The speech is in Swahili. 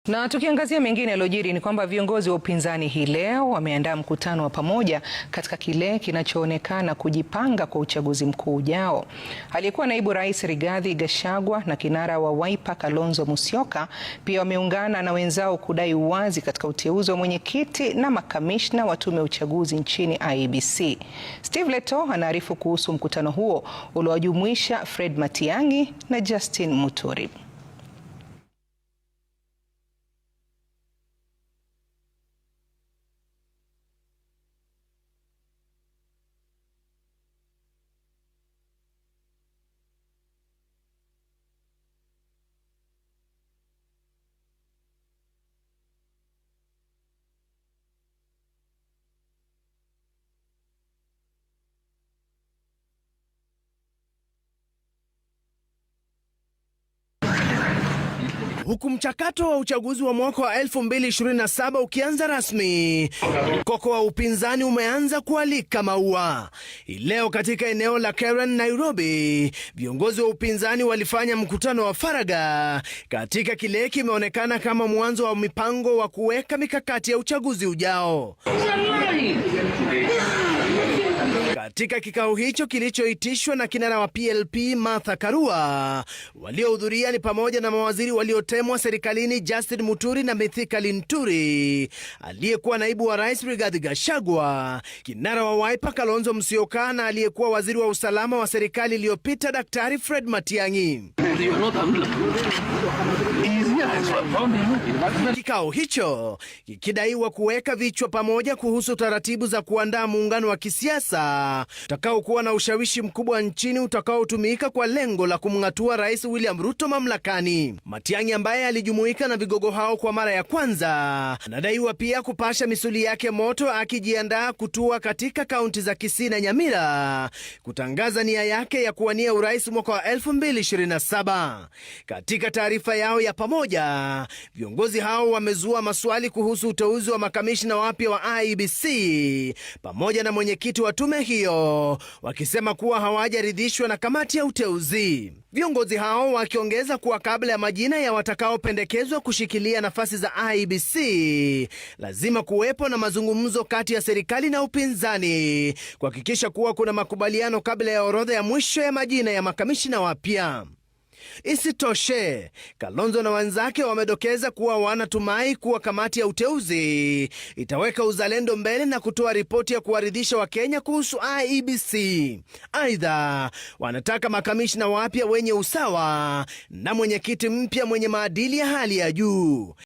Na tukiangazia mengine yaliyojiri ni kwamba viongozi wa upinzani hii leo wameandaa mkutano wa pamoja katika kile kinachoonekana kujipanga kwa uchaguzi mkuu ujao. Aliyekuwa naibu rais Rigathi Gachagua na kinara wa Wiper Kalonzo Musyoka pia wameungana na wenzao kudai uwazi katika uteuzi wa mwenyekiti na makamishna wa tume ya uchaguzi nchini IEBC. Steve Leto anaarifu kuhusu mkutano huo uliowajumuisha Fred Matiang'i na Justin Muturi. Huku mchakato wa uchaguzi wa mwaka wa 2027 ukianza rasmi, mkoko wa upinzani umeanza kualika maua. Leo katika eneo la Karen, Nairobi, viongozi wa upinzani walifanya mkutano wa faragha katika kile kimeonekana kama mwanzo wa mipango wa kuweka mikakati ya uchaguzi ujao. Katika kikao hicho kilichoitishwa na kinara wa PLP Martha Karua, waliohudhuria ni pamoja na mawaziri waliotemwa serikalini Justin Muturi na Mithika Linturi, aliyekuwa naibu wa rais Rigathi Gachagua, kinara wa Wiper Kalonzo Musyoka na aliyekuwa waziri wa usalama wa serikali iliyopita Daktari Fred Matiang'i. Kikao hicho kikidaiwa kuweka vichwa pamoja kuhusu taratibu za kuandaa muungano wa kisiasa utakaokuwa na ushawishi mkubwa nchini utakaotumika kwa lengo la kumng'atua Rais William Ruto mamlakani. Matiang'i ambaye alijumuika na vigogo hao kwa mara ya kwanza anadaiwa pia kupasha misuli yake moto akijiandaa kutua katika kaunti za Kisii na Nyamira kutangaza nia yake ya kuwania urais mwaka wa 2027. Katika taarifa yao ya pamoja, viongozi hao wamezua maswali kuhusu uteuzi wa makamishna wapya wa IEBC pamoja na mwenyekiti wa tume hiyo, wakisema kuwa hawajaridhishwa na kamati ya uteuzi. Viongozi hao wakiongeza kuwa kabla ya majina ya watakaopendekezwa kushikilia nafasi za IEBC lazima kuwepo na mazungumzo kati ya serikali na upinzani kuhakikisha kuwa kuna makubaliano kabla ya orodha ya mwisho ya majina ya makamishna wapya. Isitoshe, Kalonzo na wenzake wamedokeza kuwa wanatumai kuwa kamati ya uteuzi itaweka uzalendo mbele na kutoa ripoti ya kuwaridhisha Wakenya kuhusu IEBC. Aidha, wanataka makamishna wapya wenye usawa na mwenyekiti mpya mwenye maadili ya hali ya juu.